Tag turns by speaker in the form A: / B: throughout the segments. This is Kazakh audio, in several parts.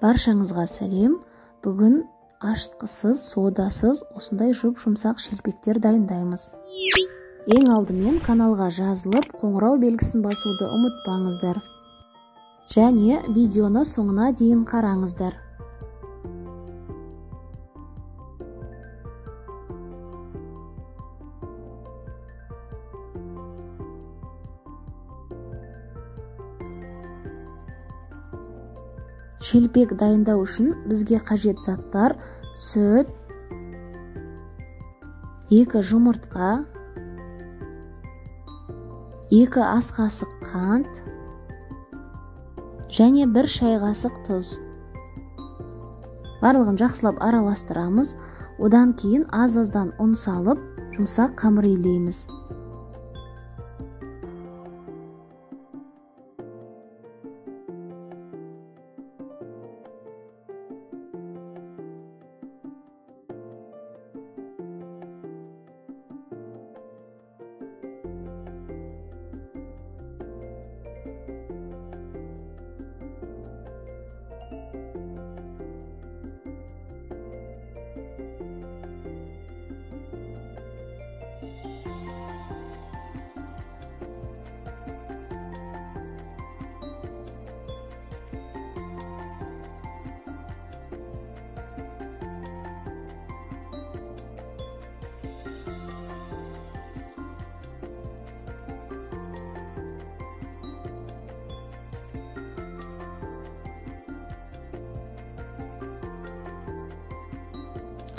A: Баршаңызға сәлем. Бүгін ашытқысыз, содасыз осындай жұп-жұмсақ шелпектер дайындаймыз. Ең алдымен каналға жазылып, қоңырау белгісін басуды ұмытпаңыздар. Және видеоны соңына дейін қараңыздар. Шелпек дайындау үшін бізге қажет заттар: сүт, 2 жұмыртқа, 2 ас қасық қант және 1 шай қасық тұз. Барлығын жақсылап араластырамыз. Одан кейін аз-аздан ұн салып, жұмсақ қамыр илейміз.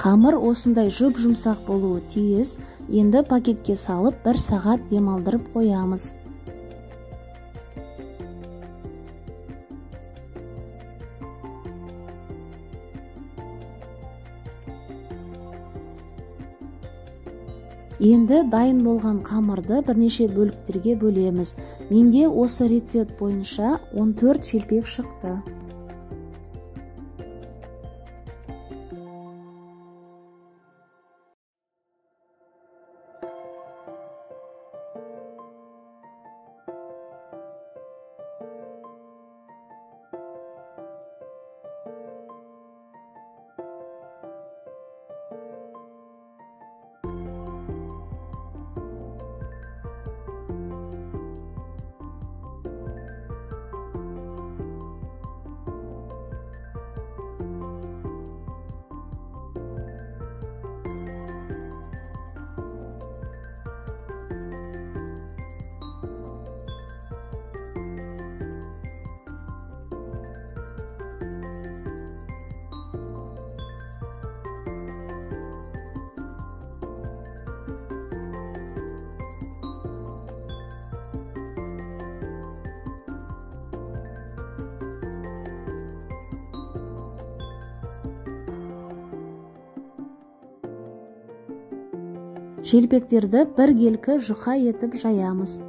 A: Қамыр осындай жұп-жұмсақ болуы тиіс. Енді пакетке салып 1 сағат демалдырып қоямыз. Енді дайын болған қамырды бірнеше бөліктерге бөлеміз. Менде осы рецепт бойынша 14 шелпек шықты. Шелпектерді біркелкі жұқа етіп жаямыз.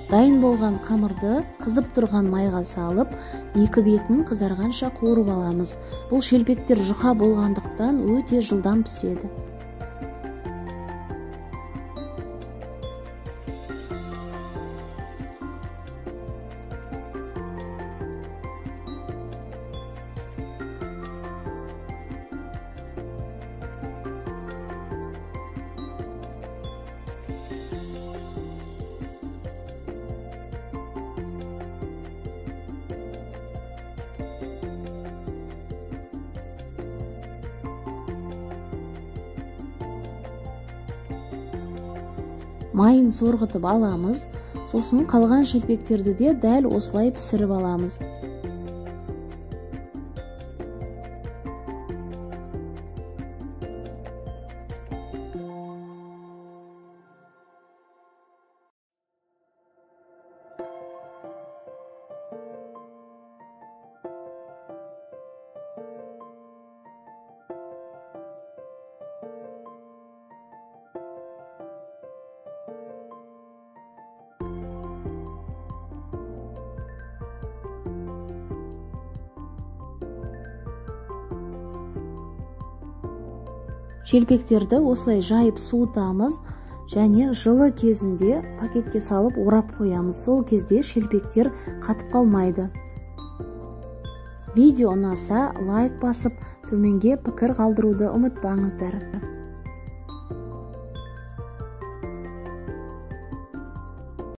A: Дайын болған қамырды қызып тұрған майға салып, екі бетін қызарғанша қуырып аламыз. Бұл шелпектер жұқа болғандықтан өте жылдам піседі. Майын сорғытып аламыз, сосын қалған шелпектерді де дәл осылай пісіріп аламыз. Шелпектерді осылай жайып суытамыз және жылы кезінде пакетке салып орап қоямыз. Сол кезде шелпектер қатып қалмайды. Видео ұнаса, лайк басып, төменге пікір қалдыруды ұмытпаңыздар.